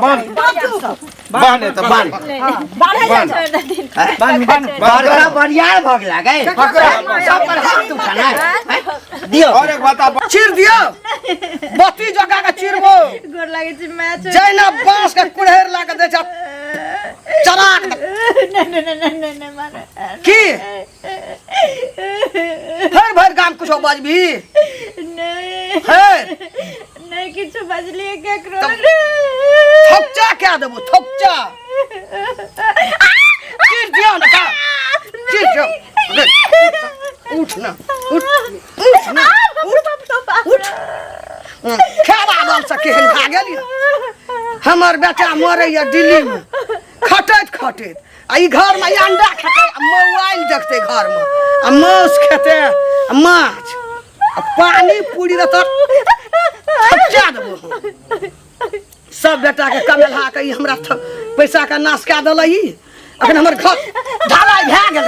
बान्ह बान्ह एतऽ बान्ह। बान्ह। बान्ह बान्ह। बड़का बरियार भऽ गेला गै सब पर हाथ उठाना है दियौ। और एक बात आप चीर दियो, बत्ती जगा के चीरबो। गोर लागै छी मैच। जैना बांस के कुड़हर ला के दै छै चरा के। नहीं नहीं नहीं नहीं नहीं मारे। की फेर भरि गाम कुछो बजबी? नहीं। फेर नहीं, किछु बजलिए केकरो। थोपचा क्या देबो थोपचा। चीर दियो ना का, चीर दियो। उठ ना, उठ उठ ना, उठ उठ। खेबा दल से केहन भए गेल यऽ। हमर बेटा मरैया दिल्ली में खटैत खटैत, आ ई घर में अंडा खेतै आ मोबाइल देखतै घर में, आ मांस खेतै आ माछ आ पानी पूरी रहत। थपचा देबो हम सब बेटा के कमेलहा के। ई हमरा पैसा के नाश कए देलै। ई अखन हमर घर ढलाई भए गेल।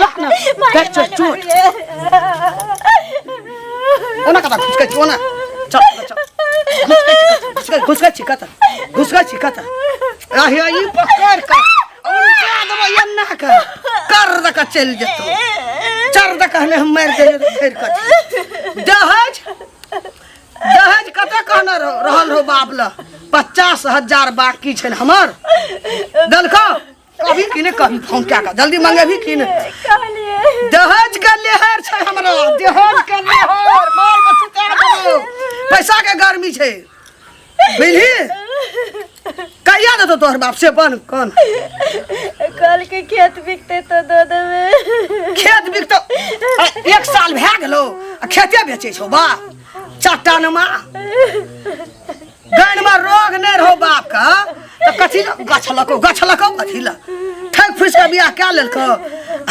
लख न देख छै चोट ओना कता घुसकै छी ओना। चल चल, घुसकै छी कतऽ? घुसकै घुसकै छी कतऽ? घुसकै छी कतऽ? आहि ई पकड़ के उल्टा देबो एन्ना के, कर दऽ के चलि जेतौ। चर दऽ कहने हम मारि देलियै तऽ फेर कथी? दहेज दहेज कते कहने रहल रहो बाप ल? 50,000 बाकी छै हमर, देलकौ कभी कि नहि? कभी फोन कए कऽ जल्दी मंगेबही कि नहि? कहलिए दहेज के लेहर छै हमरा, दहेज के लेहर मार के सुता देबौ। पैसा के गर्मी छै, बुझली? कहिया देतौ तोहर बाप से बन कोन? कल के खेत बिकते तो दो देबे। खेत बिकतौ? अरे, एक साल भए गेलौ आ खेते बेचै छौ बा चट्टानमा। गानमे रोग नहि रहो बाप का तऽ कथी लए गछलको गछलको? कथी लए ठकि फुसि कऽ बियाह कए लेलको?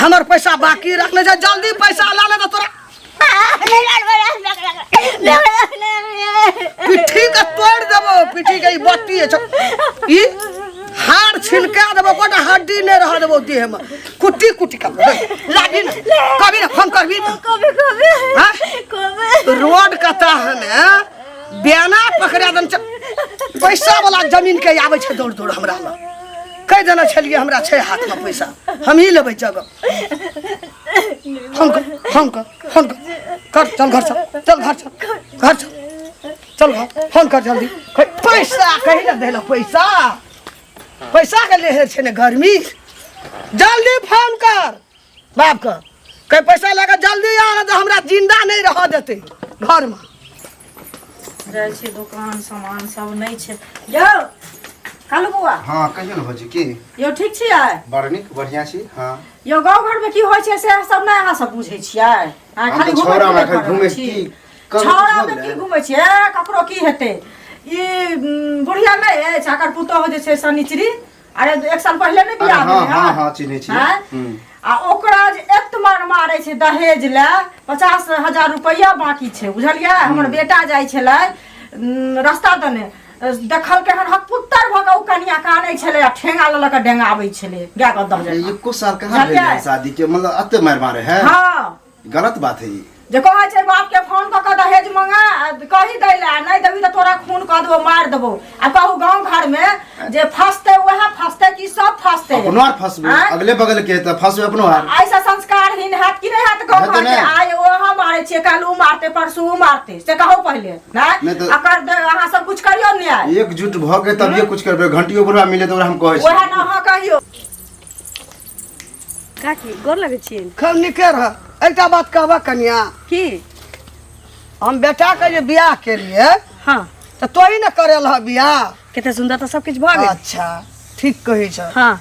हमर पैसा बाकी रखने छै, जल्दी पैसा ला ले तऽ तोरा पिट्ठी के तोड़ि देबो, पिट्ठी के। ई बत्ती छै, ई हाड़ छिलका देबो, कोटा हड्डी नहि रह देबो देह में, कुट्टी कुट्टी कर। लागी ना कभी ना फोन करबी ना? कभी कभी। हाँ? कभी। रोड कता हमे बेना पकड़ा दम। पैसा वाला जमीन के आबै छै दौड़ दौड़ हमरा लग। कहि देने छलियै हमरा छै हाथ में पैसा, हम ही लेबै जगह। फोन कर, फोन कर, फोन कर कर। चल घर चल, चल घर चल, घर चल, चल घर। फोन कर जल्दी। पैसा कही ना देला पैसा। पैसा के लेहे छै ने गर्मी। जल्दी फोन कर बाप के, कहीं पैसा लगा जल्दी आ ना तऽ हमरा जिंदा नहीं रह देते घर में। जाइ छियै दोकान, सामान सब नहि छै। यौ कालू बौआ। हाँ, कहियौ ने भौजी, की? यौ, ठीक छियै? बड़ नीक, बढ़िआँ छी, हाँ। यौ, गाँव घरमे की होइ छै से सब नहि अहाँ सब बुझै छियै? अहाँ हम खाली तऽ घुमै छौड़ामे फिरै खाली घुमै छी। की कब छौड़ामे भऽ की गेलै? घुमै छियै? ककरो की हेतै? ई बुढ़िया नहि अछि, एकर पुतोहु जे छै शनिचरी, अरे एक साल पहिले नहि अरे बियाह हाँ भेलै? हाँ हाँ, चिन्है छियै। आँय? आ ओकरा जे एत मार मारै छै दहेज लए, 50,000 रुपैआ बाकी छै, बुझलियै? हमर बेटा जाइ छलै रस्ता दने, देखलकै हन, हकपुत्तर भऽ कऽ ओ कनिया कानै छलै आ ठेंगा लऽ लऽ कऽ डेंगाबै छलै गाय गद्दा जकाँ। एको साल कहाँ भेलै बुझलियै? शादी के, मतलब एते मारि मारे है? हाँ। गलत बात है ई। जे कहै छै बाप के फोन कऽ कऽ दहेज मंगा आ कही दै लए, नहि देबही तऽ तोरा खून कऽ देबो, मारि देबो। आ कहू, गाँव घर मे जे फसतै वएह फसतै कि सब फसतै? अपनो आर फंसबै। आँय? अगले बगल के तऽ फंसबै अपनो आर। ऐसा संस्कारहीन हैत कि नहि हैत गाँव हेतै घर के? ने। आइ ओ हम मारै छियै, काल्हि ओ मारतै, परसू ओ मारतै, से कहू पहिले। नहि नहि तऽ- अकर अहाँ सब कुछ करियौ न्याय। एकजुट भऽ के तभिए कुछ करबै। घंटियो बुढ़ा मिले तऽ ओकरा हम कहै छी। वएह ने अहाँ कहियौ। काकी, गोर लगै छियनि। खूब नीके रह। एकटा बात कहबह कनिया? की? हम बेटाके जे बियाह केलिए तऽ तोही ने करेल ह बियाह। कते सुन्दर तऽ सब किछु भऽ गेल। अच्छा, ठीक कहै छ। हाँ।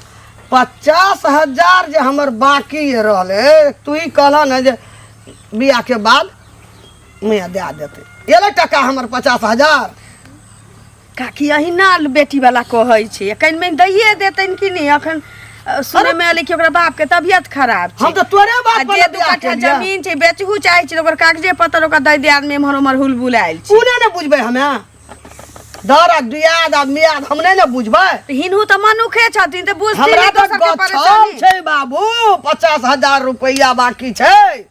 50,000 जे हमर बाकी रहलै, तू ही कहलह ने जे बियाहके बाद मियाँ दए देतै। एलै टका हमर 50,000? काकी, अहिना बेटी वाला कहै छै, कनि मनि दैये देतनि कि नहि। अखन सुनै मे एलै कि ओकरा बाप के तबियत खराब छै। हम तऽ तोरे आ बात पर जे ने दू बियाह कट्ठा केलियै। जमीन छै, बेचहु चाहै छै तऽ ओकर कागजे पत्तर ओकरा दै दे। आदमी एम्हर ओम्हर हुलबुलायल छै। उ नहि ने बुझबै हमे, दर आ दियाद आ मियाद हम नहि ने बुझबै। तऽ हिनहु तऽ मनुखे छथिन, तऽ बुझथिन हमरा ने तऽ दोसर के गछल परेशानी। छै बाबू, 50,000 रुपैआ बाकी छै।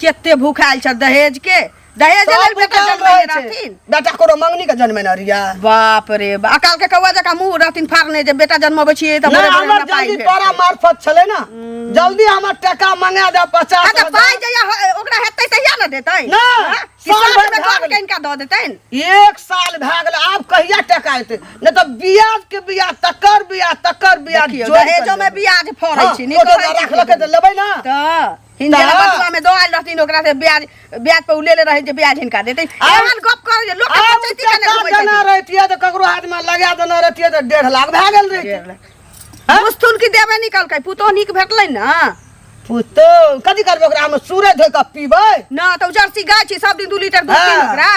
कते भूखायल छ दहेज के, दहेज लेल सब बेटा बुझल जन्मेने रहै छै। रहथिन। बेटा कोनो मंगनी के जन्मेने रहिया बाप रे बा अकाल के कौआ जकाँ मुँह रहथिन फाड़ने जे बेटा जन्मबै छियै तऽ नहि भोरे भोरे हमर हमरा पाइ जल्दी भेट तोरा मार्फत छलै ने जल्दी हमर टका मंगा दे 50 अच्छा पाइ जहिया ओकरा हेतै तहिया ने देतै ना, हाँ? कि साल साल भरि मे भए कौन गेलै। कनिका दऽ देतनि एक साल भए गेलै आब कहिया टका एतै नहि तऽ बियाज के बियाज तकर बियाज तकर बियाज देखियौ जोड़ि कऽ दहेजो मे लेबै। बियाज फड़ै हाँ, छै नीक ओ तऽ कहै छी। राखलकै तऽ लेबै ने तऽ हिनका तऽ- बटुआ मे दऽ आयल रहथिन ओकरा से ब्याज ब्याज पे उ लेले रहै जे ब्याज हिनका देतै आब- एहन गप करै जे लोक के आब पंचायती केने टका घुमै देने छथिन रहितियै तऽ ककरो हाथ मे लगा देने रहितियै तऽ 1.5 लाख भए गेल रहितै मुस्तुन की देबे निकलकै पुतोह नीक भेटलै ने पुतोह कथी करबै ओकरा हम सूरज धोइ कऽ पीबै ना तऽ जर्सी गाय छै सब दिन 2 लीटर दूध पीन हाँ। ओकरा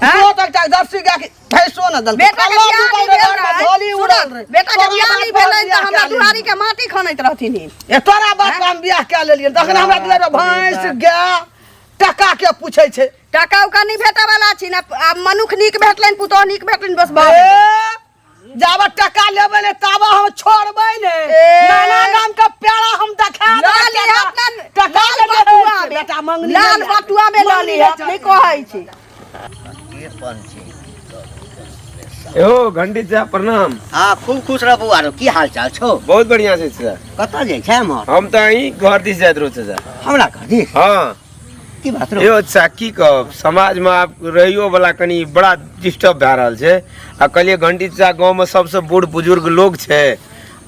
हाँ? पुतोह तऽ एकटा जर्सी गाय के भैंसो ने देलकै बेटा के फल्लाँ बियाह डूबल नहि भेल रहै, रहै धोली सुनऽ, उड़ल रहै। बेटा के तोरा बियाह बाप नहि पर भेलै तऽ बियाह हमरा कए लेलियै। दुआरी के माटी खनैत रहथिन ई। ए तोरा बाप पर हम बियाह कए लेलियै तखन हमरा दुआरि पर भैंस गाय टका के पूछै छै टाका उका नहि भेटऽ वाला छी ना आब मनुख नीक भेटलनि पुतोह नीक भेटलनि बस भऽ गेलै। ए, जाबे टका लेबै ने ताबे हम छोड़बै ने ए। नाना गाम के प्यारा हम देखा लऽ देबै लिहऽ टका। अपना टका लाल के बटुआ छै, मे बेटा मंगनी लाल नहि बटुआ में लऽ मंगनी लिहऽ नहि नहि कहै छी एहो घंटी चा प्रणाम हाँ खूब खुश रह बौआ की हाल चाल छौ बहुत बढ़िया छै चाचा कतऽ जाइ छै एम्हर हम तऽ अहीं घर दिस जाइत रहू चाचा हमरा घर दिस हाँ की बात रौ यौ अच्छा की कहब समाजमे आब रहियो वाला कनि बड़ा डिस्टर्ब भए रहल छै आ कहलियै घंटी चाचा गाँवमे सबसँ बूढ़ बुजुर्ग लोग छै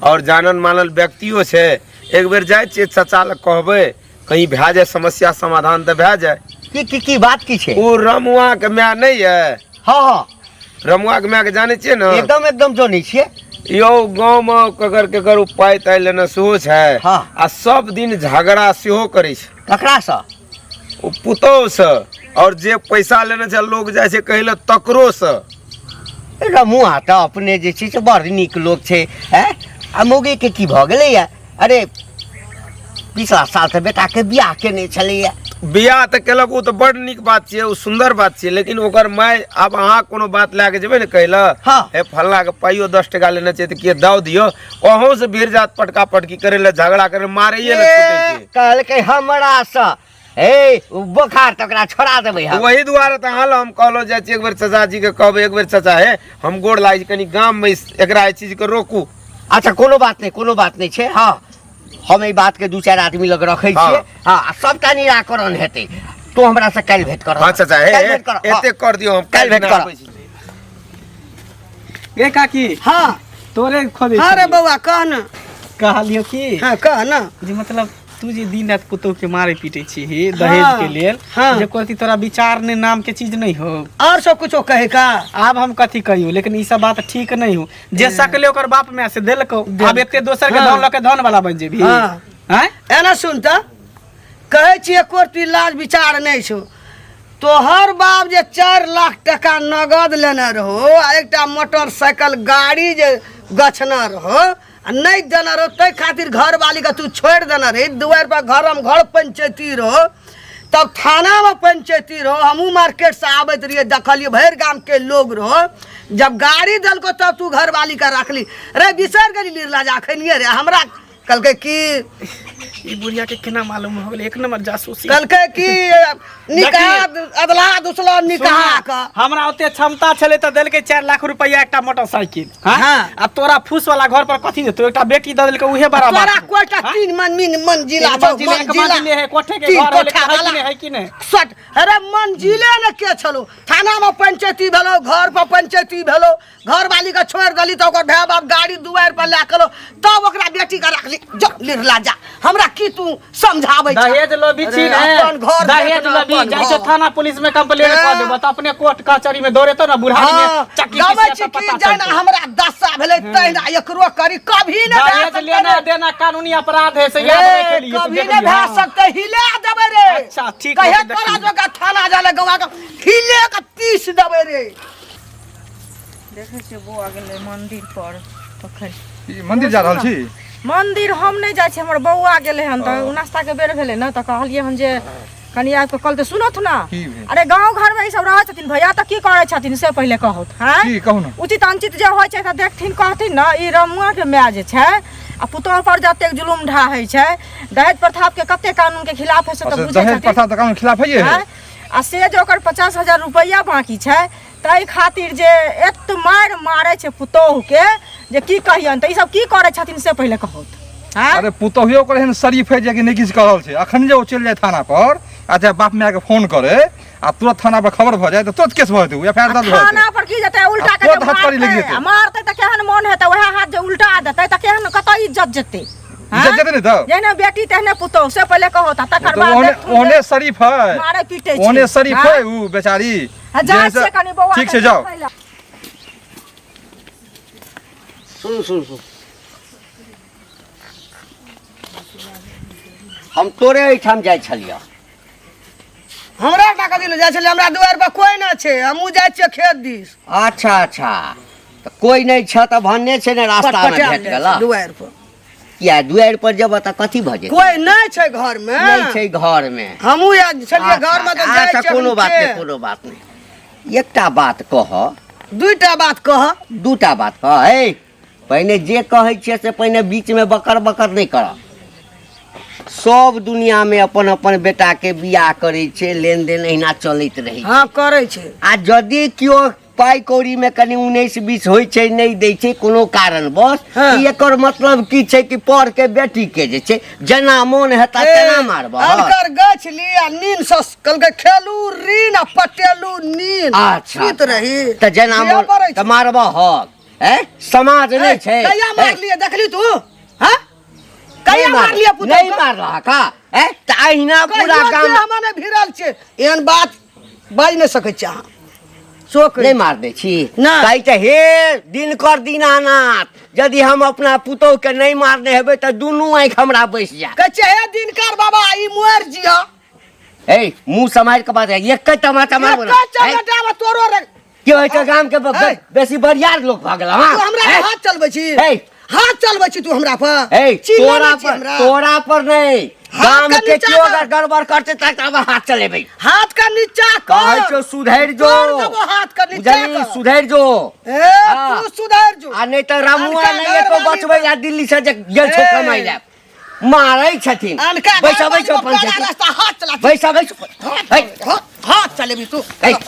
आओर जानल मानल व्यक्तियो छै एक बेर जाइ छियै चाचा लग कहबै कहीं भए जाए समस्या समाधान तऽ भए जाए की की की बात की छै ओ रमुआके माय नहि यऽ हाँ हाँ रमुआके मायके जानै छियै ने एकदम एकदम जनै छियै यौ गाँवमे केकर केकर ओ पाइ ताइ लेने सेहो छै हाँ। आ सब दिन झगड़ा सेहो करै छै ककरासँ ओ पुतोहसँ आओर जे पैसा लेने छै लोग जाइ छै कहै लए तकरोसँ रमुआ तऽ अपने जे छै से बड़ नीक लोक छै हैं आ मौगीके की भऽ गेलैया अरे पिछला साल तऽ बेटाके बियाह केने छलैया बियाह तऽ केलक ओ तऽ बड़ नीक बात छियै ओ सुन्दर बात छियै लेकिन ओकर माय आब अहाँ कोनो बात लए कऽ जेबै ने कहै लए हाँ। हे फल्लाँ के पाइयो 10 टका लेने छै तऽ के दऽ दियौ अहूँ से भीड़ जात पटका पटकी करै लए झगड़ा करै लए मारैये लए छूटै छै कहलकै हमरासँ हे ओ बोखार तऽ ओकरा छोड़ा देबै हम वही दुआरे तऽ अहाँ लए हम कहलो जाइ छी एक बेर चाचाजी के कहबै एक बेर चाचा हे हम गोर लागै छी कनि गाममे एकरा एहि चीजके रोकू अच्छा कोनो बात नहि कोनो बात नहि छै हँ हम एहि बातके दू चारि आदमी लग रखै छियै हँ आ सबटा निराकरण हेतै तू हमरा से काल्हि भेंट कर हँ चाचा हे काल्हि भेंट कर एते कर दियौ हम काल्हि भेंट करब। आबै छी। गे काकी हाँ तोरे खोजै हाँ रे छलियौ। बौआ कह न कहलियौ की हाँ कह न जे मतलब तू जे दिन राति पुतोह के मारे पीटे छी दहेज के लेल हाँ। जे कोई तोरा विचार ने नाम के चीज नहीं हो और सब कुछो कहे का आब हम कथी कहियो लेकिन ई सब बात ठीक नहीं हो जे सकले ओकर बाप माय से देलको आब एते दोसर के धन लऽ के धन वाला बन जेबही हाँ। हैं एना सुन तऽ कहै छी एको रत्ती लाज विचार नहि छौ तोहर बाप जे 4 लाख टका नगद लेने रहो आ एकटा मोटरसाइकिल गाड़ी जे गछने रहो आ नहि देने रहो ताहि खातिर घरवालीके तू छोड़ि देने रही दुआरि पर घर हम घर पंचैती रहो तब थानामे पंचैती रहो हमहूँ मार्केटसँ आबैत रहियै देखलियै भरि गामके लोग रहो जब गाड़ी देलको तब तू घरवालीके रखली रे बिसरि गेली निर्लज अखनिये रे हमरा कहलकै की ई बुढ़िया के केना मालूम हो गेलै एक नंबर जासूसी कहलकै की निकाह अदला दुसला निकाह के हमरा ओते क्षमता छलै तऽ देलकै 4 लाख रुपया एकटा मोटरसाइकिल हाँ? हाँ। आ तोरा फूस वाला घर पर कथी देतौ एकटा बेटी दऽ देलकै उहे बड़ा तोरा बात कोटा तीन मन मीन मंजिला एक छौ मंजिल एक मंजिला मंजिल है कोठे के तीन घर है लेकिन कोठा है कि वाला। नहीं है कि नहीं सट अरे मंजिले ने के छलो थाना में पंचायती भेलो घर पर पंचायती भेलो घरवाली के छोड़ देली तऽ ओकर भाय बाप गाड़ी दुआरि पर लए के तब ओकरा बेटी के रखली जो निर्ला जा हमरा की तू समझाबै छह? दहेज लोभी छी अरे, ने अपन घर दहेज देखना, लोभी अपन जाइ छै घर। थाना पुलिस में कंप्लेन कऽ देबो तऽ अपने कोर्ट कचहरी में दौड़ेतो ना बुढ़ारी में हाँ, चक्की गबै पिसिया छी तऽ की पता जेना चलतौ। हमरा दशा भेलै तहिना एकरो करी कभी ने भए दहेज सकतै लेना रे। देना कानूनी अपराध है से याद ए, रख लियो कभी ने भए सकतै हिले देबै रे अच्छा, ठीक कहे है, देखी। तोरा जोगा थाना जाले गवा के हिले के पीस देबै रे देखै छियै बौआ गेलै मंदिर पर तखन ई मंदिर जा रहल छी मंदिर हम नहि जाइ छी हमर बौआ गेलै हन तऽ नाश्ता के बेर भेलै ने तऽ कहलियै हन जे कनि आबि कऽ कहलकै सुनत ने की भेल? अरे गाँव घरमे ई सब रहै छथिन भैया तऽ की करै छथिन से पहिले कहौत हँ की कहू ने उचित अनुचित जे होइ छै तऽ देखथिन कहथिन ने ई रमुआके माय जे छै आ पुतोह पर जतेक जुलुम ढाहै छै दहेज प्रथाके कते कानूनके खिलाफ है से तऽ अच्छा बुझै दहेज छथिन प्रथा तऽ कानून खिलाफ है आँय? आ से जे ओकर 50,000 रुपैआ बाँकी छै ताहि खातिर जे एत मारि मारै छै पुतोहुके जे की कहियनि। तऽ ईसब की करै छथिन से पहिले कहौत। अरे पुतोहियो ओकर एहन शरीफ है जे कि नहि किछु करल छै। अखन जे ओ चलि जाय थाना पर आ चाहे बाप माय के फोन करे आ तुरंत थाना पर खबर भऽ जाय तऽ तुरंत केस भऽ जेतै, एफ I R दर्ज भऽ जेतै। थाना पर की जेतै, उल्टा के तुरंत हथकड़ी लागि जेतै। मारतै तऽ केहन मोन हेतै, वएह हाथ जे उल्टा देतै तऽ केहन कतऽ इज्जत जेतै। इज्जत जेतै नहि तऽ जेहने बेटी तेहने पुतोहु, से पहिले कहो तऽ तकर बाद ओहने शरीफ है, मारै पीटै छै, ओहने शरीफ है उ बेचारी। जाइ छियै कनि बौआ। ठीक छै जाओ। सुन सुन सुन, हम तोरे एहिठाम जाइ छलियऽ। हमरा एहिठाम कथी लए जाइ छलियै? हमरा दुआरि पर कोइ नहि छै, हमहूँ जाइ छियै खेत दिस। अच्छा अच्छा, तऽ कोइ नहि छै तऽ भन्ने छै ने, रास्तामे भेट गेल दुआरि पर। किया दुआरि पर जेबऽ तऽ कथी भऽ जेतै? कोइ नहि छै घरमे। नहि छै घरमे। हमहूँ आयल छलियै घरमे तऽ जाइ छियै। कोनो बात नहि, कोनो बात नहि। एकटा बात कह। दूटा बात कह। दूटा बात कह। हे पहिने जे कहै छियै से पहिने बीचमे बकर बकर नहि करऽ। सब दुनियामे अपन अपन बेटाके बियाह करै छै, लेनदेन अहिना चलैत रहै। हाँ करै छै। आ यदि केओ पाइ कौड़ीमे कनि 19-20 होइ छै, नहि दै छै कोनो कारणवश, एकर मतलब की छै कि पर के बेटी के जे छै जेना मोन हेता तेना मारब। अनकर गछ ली आ नीन सँ कहलकै खेलू ऋण आ पटेलू नीन। अच्छा सुति रही तऽ जेना मोन तऽ मारब हक। समाज नहि छै। कहिया मारलियै देखली तू? हाँ कहिया मारलियै पुतहु? नहि मारलह का? तऽ अहिना पूरा गाम हमरा नहि भिड़ल छै। एहन बात बाजि नहि सकै छी अहाँ। नहीं मार दै छी कहै छै हे दिनकर दीनानाथ, यदि हम अपना पुतोह के नहीं मारने हेबै तऽ दुनू आँखि हमरा बैस जायत। कहै छै हे दिनकर बाबा ई मरि जिया। ए मुँह सम्हारि कऽ बात, एके तमाचा मारबो ना। एके तोरो रे की होइ छै गाम के बेसी बरियार लोक भऽ गेल। हाँ हमरा हाथ चलबै छी, हाथ चलबै छी तू हमरा पर। ए तोरा पर, तोरा पर नहीं, गाम के केओ अगर गड़बड़ करते त तब हाथ चलेबै। हाथ का नीचा कर, कहै छौ सुधरि जो, हाथ का नीचा कर, सुधरि जो। ए तू सुधरि जो, आ नहीं त रामुआ नहीं एको बचबै ला दिल्ली से जे गेल छौ कमाइ ला मारै छथिन। बैसा बैसा रास्ता हाथ चला, बैसा बैसा हाथ चलेबी तू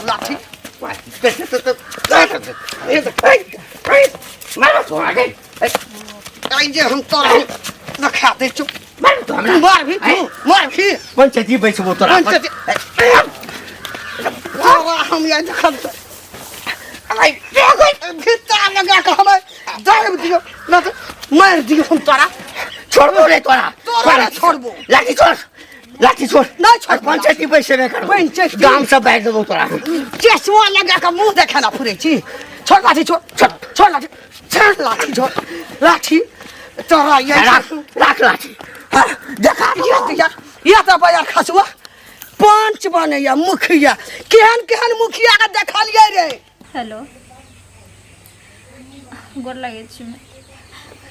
लाठी। जे हम तोरा देखा दै छौ। मार भी तू, मार भी। पंचायती बैसबो तोरा। हम यहाँ देखब भित्ता लगा कऽ हमे दाबि दियौ, नहि तऽ मारि दियौ हम तोरा। छोड़बो रे तोरा, तोरा छोड़बो। लाठी छोड़, लाठी छोड़। नहि छोड़, पंचायती बैसेबे करबो। पंचायती गाम से बाहर देबो तोरा। चश्मा लगा कऽ मुँह देखै ला फुरै छी। छोड़ लाठी, छोड़ छोड़ छोड़ लाठी, छोड़ लाठी, छोड़ लाठी तोरा। राख राख लाठी। देखा यह तऽ बजार खसुआ पंच बनैया मुखिया, केहन केहन मुखिया के देखलियै रे। हेलो गोर लगै छी।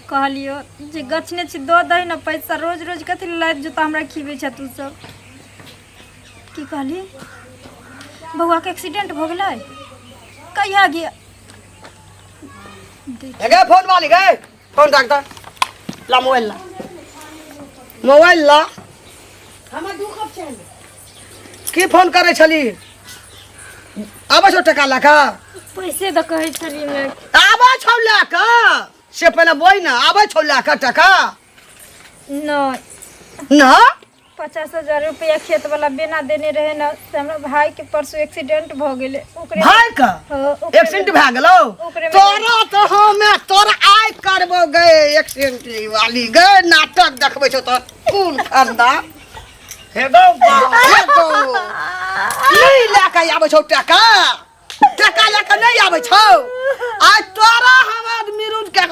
कहलियो जे गछने छी दऽ दही ने पैसा, रोज रोज कथी लाइफ जूता हमरा खिबै छै तू सब। की कहली बौआके एक्सीडेंट भऽ गेलै? कहिया गया? गे फोन वाली गे, फोन रख दे। ला मोबाइल ला, मोबाइल ला। हमरा दू कप चाही। की फोन करै छली? आबै छौ टका लऽ कऽ? पैसे तऽ कहै छली ने। आबै छौ लऽ कऽ से पहिले बोल ने, आबै छौ लऽ कऽ टका? नहि ना। 50,000 रुपया खेत वाला बेना देने रहे ना, से हमरा भाई के परसों एक्सीडेंट भ गेलै। ओकरे भाई के एक्सीडेंट भए गेलौ? तोरा तऽ हमे तोरा आइ करबो गे एक्सीडेंट वाली गे, नाटक देखबै छौ तोर कोन खानदान। हे गौ हे गौ, नहि लए कऽ आबै छौ टका, टका लए कऽ नहि आबै छौ। आइ तोरा हम आदमी रुज के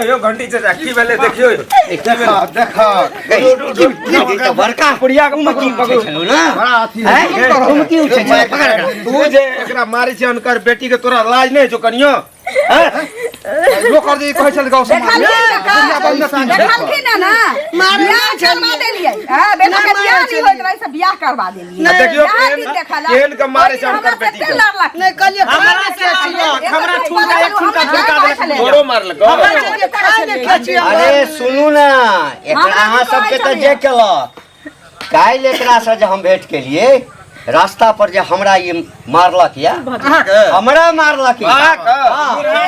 यो घंटी चाचा की भेलै देखियौ। देखा देखा बड़का बुढ़िया के पकड़ू पकड़ू ना, बड़ा अथी उमकी उठै छै, पकड़। तू जे एकरा मारै छै अनकर बेटी के, तोरा लाज नहि छौ कनियो? लोक और जे कहै छल गाँव समाज में बुढ़िया बंद देखलखिन ना, बियाह करवा देलियै। हां बेटा के बियाह नहि होइत रहै से बियाह करवा देलियै। देखियौ केहन के मारै छै अनकर बेटी के। नहि कहलियै हमरा ठुनका एक ठुनका झुका देलक, तोरो मारलक। अरे सुनू ना, एकरा अहाँ सबके तऽ जे केलक काल्हि एकरा से जे हम भेंट केलिए रास्ता पर जे हमरा ई मारलक या अहाँके हमरा मारलक या।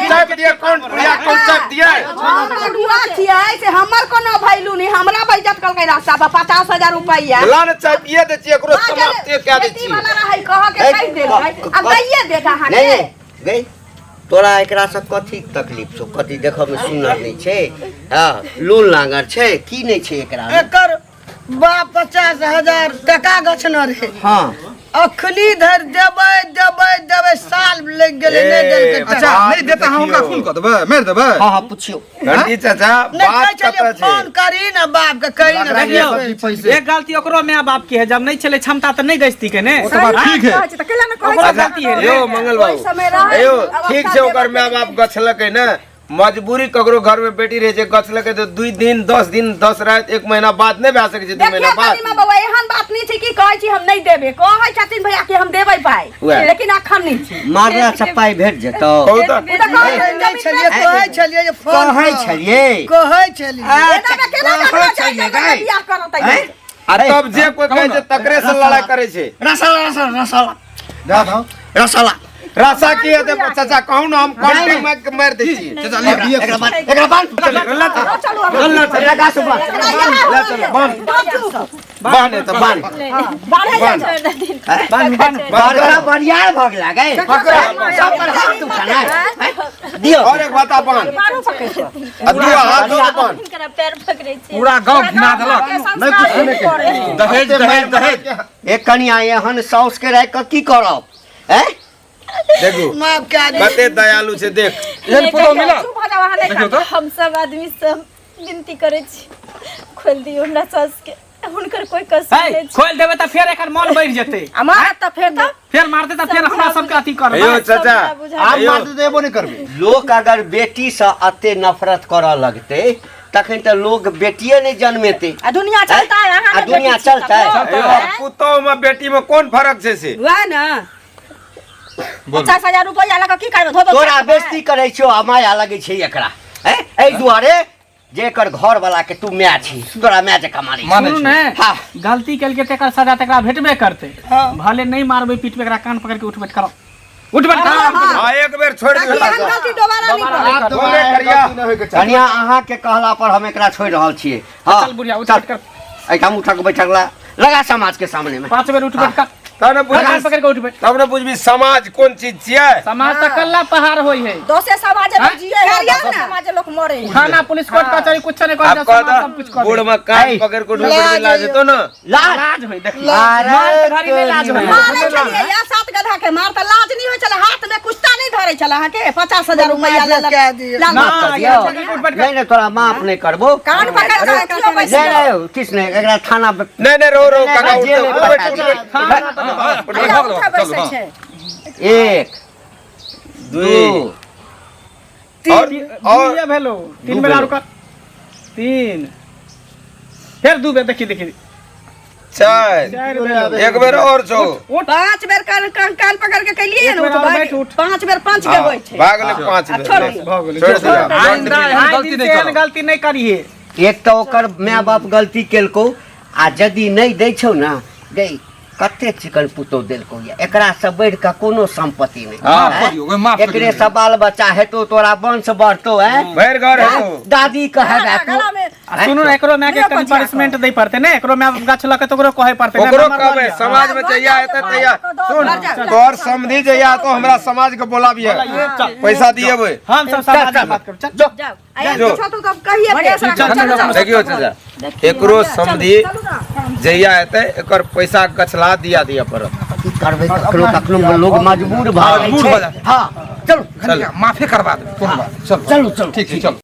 चाप दिए कौन बुढ़िया कौन चाप दिए हम अगुआ छियै से हमर कोनो वैल्यू नहीं हमरा बेइज्जत कलकै रास्ता पर 50,000 रुपैआ ला ने चापिए दै छियै एकरो समाप्त कए दै बेटी छियै वाला रहै कह के कहि देलकै आ दैये देत अहाँके नहीं नहीं गई तोरा एकरा से कथी तकलीफ छौ कथी देखऽ में सुनर नहीं छै हाँ लोन लांगर छै की नहीं छै एकरा में? एकर बाप 50,000 टका गछने रहे हाँ अखनी धरि देबै देबै देबै साल लागि गेलै नहि देलकै अच्छा टका। नहीं देता हम हुनका खून कऽ देबै मारि देबै हाँ हाँ पुछियो घंटी चाचा नहि कहै बात छलियै कतऽ छै फोन करी ने बाप के कही ने देखियौ पैसे एक गलती ओकरो माय बाप के है जब नहीं छलै क्षमता तऽ नहीं गछती के ने ओ तऽ बात ठीक है कहै छै तऽ केला ने कहै ओकरो छै गलती है यौ मंगल ओहि समय बाबू रहै, यौ अवस्था ठीक छै ओकर देबऽ माय बाप गछलकै ने मजबूरी ककरो घर में बेटी रहे छै गछलकै तऽ 2 दिन 10 दिन 10 राति 1 महीना बाद नहि भए सकै छै 2 महीना देखियौ बाद कनिमा बौआ एहन बात नहीं छै कि कहै छी हम नहीं देबै कहै छथिन भैया कि हम देबै पाइ उएह। लेकिन अखन नहीं छै मारला से पाइ भेट जेतौ कहू तऽ ओ तऽ कहै कहै नहि छलियै कहै छलियै जे फोन कहै कर। छलियै कहै छलियै एना मे केना कहै ककरो जाइ छलियै छै गै। बियाह करतै हैं? आ तब जे कोइ कहै छै तकरे से लड़ाइ करै छै रसला रसला रसला जा दो रसला रसा की हेतै चाचा कहू ने हम काउंटिंग मारि मारि दै छी चाचा लिअ दिअ एकरा बान्ह एकरा बान्ह चलू एकरा गाछ बान्ह ले चल बान्ह बान्ह एतऽ बान्ह बान्ह बान्ह बड़का बरियार भऽ गेला गै सब पर हाथ उठाना है दियौ और एक बात बान्ह आ दू हाथ दो बान्ह हिनकरा पैर पकड़ै छी पूरा गाँव घिना देलक नहीं कुछ सुने के दहेज दहेज दहेज एक कनिया एहन साउस के राखि कऽ की करब हैं देखू माफ कए दियौ कते दयालु छै देख एहन पुतोह मिलत चुप भऽ जाउ अहाँ नहि देखियौ तऽ हम सब आदमी सब विनती करै छी खोलि दियौ हमरा सास के हुनकर कोई कसर है नहि छै खोलि देबै तऽ फेर एकर मन बढ़ि जेतै आ मारत तऽ फेर तऽ फेर मारतै तऽ फेर हमरा सबके अथी करबै यौ चाचा बुझा आब यौ मार दे देबो नहीं करबे लोक अगर बेटीसँ एते नफरत करऽ लगतै तखन तऽ लोक बेटिए नहि जन्मेतै आ दुनिया चलता है अहाँ आ दुनिया चलतै यौ पुतोह में बेटी में कोन फर्क छै से वएह ने बोलू 50,000 रुपैआ लऽ कऽ की करबै धो धो तोरा बेइज्जती करै छियौ आ माया लगै छै एकरा हैं एहि दुआरे जे एकर घर वाला के तू माय छी तोरा माय जकाँ मानै छी। मानै सुनू छी ने हाँ। गलती केलकै तेकर सजा तकरा भेटबे करतै भले नहीं मारबै पीटबै एकरा कान पकड़ के उठ बैठ करो उठ बैठ करो हाँ एक बेर छोड़ दियौ एहन गलती दोबारा नहीं करब आब दोबारा बोले करिया। गलती नहीं होइके चाही। कनिया अहाँ के कहला पर हम एकरा छोड़ि रहल छियै हाँ चल बुढ़िया उठ चल बैठ कर एहिठाम उठा के बैठक ला लगा समाज के सामने में 5 बेर उठ बैठ कर तब ने कान बुझबी पकड़ के उठ बैठ तब ने बुझबी समाज कोन चीज छियै समाज तऽ कल्ला पहाड़ होइ है दोसे समाज हाँ? लोग जिए है करिया दोसे ना। समाज लोग मरे है थाना पुलिस कोर्ट कचहरी कुछ नहीं आब कर कह समाज सब कुछ दऽ कर बूढ़ में कान पकड़ के उठबै बैठबै लाज हेतौ ने लाज लाज होइ देखी अरे मार तऽ घड़ी नहि लाज होइ मारै छलियै या 7 गधा के मार तऽ लाज नहीं होइ छलै हाथ में कुश्ता नहीं धरै छलै अहाँके 50,000 रुपैआ माफ लेलक कए दियौ। लाल माफ कर ना, दियौ यहाँ पकड़ के उठ बैठ कर। नहीं नहीं तोरा माफ नहीं करबो कान पकड़ के अथियो बैस नहीं नहीं किछु नहीं एकरा थाना पे- नहीं नहीं रहो रहो काका जेल उठते में उठ बैठ पठा उठ दियौ। बैठ भैया भऽ गेलौ, उठा चलू, बैसै हाँ। छै 1 2 2 और और दुइये भेलो 3 बेर आर कर 3 फेर 2 बेर देखी देखी 4 4 बेर एक बेर और छौ उठ 5 बेर कान कान कान पकड़ के केलियै एक ने बेर और उठ बैठ, उठ। 5 बेर 5 के होइ छै भाग गेलै 5 बेर छोड़ दियौ। भऽ गेलै छोड़ दियौ आइंदा एहन आइ गलती दिन नहि से एहन करब गलती नहीं करिहे एक तऽ ओकर माय बाप गलती केलकौ आ यदि नहि दै छौ ने गै कते चिकन पुतोह देलकौ या एकरा से बढ़ि कऽ कोनो संपत्ति नहि माफ हैं? कऽ दियौ, माफ कऽ एकरे दियौ। से बाल बच्चा हेतौ तोरा वंश बढ़तौ हैं भरि घर हेतौ दादी कहेगा तू गला में आ सुनू ने एकरो माय के कनि पनिशमेंट दै पड़तै ने एकरो माय गाछ लऽ के तऽ ओकरो कहै पड़तै ने, ओकरो हमर कहबै लिअ। समाज में जहिया हेतै तहिया सुन तोहर समधी जहिया तो हमरा समाज के बोलाबिहे पैसा दिएबै हम सब समाज में बात करब चल जाउ आ एहन जो। किछो तऽ कहिए बढ़िया से चलू चलू, चलू देखियौ चाचा एकरो समधी जहिया हेतै एकर पैसा गछला दिया दिया पड़त की करबै कखनो कखनो लोग मजबूर भऽ जाइ मजबूर भऽ छै जाइ। हाँ चलू घंटिया, माफे करवा देबै कोनो बात चलू चलू चलू ठीक छै चलू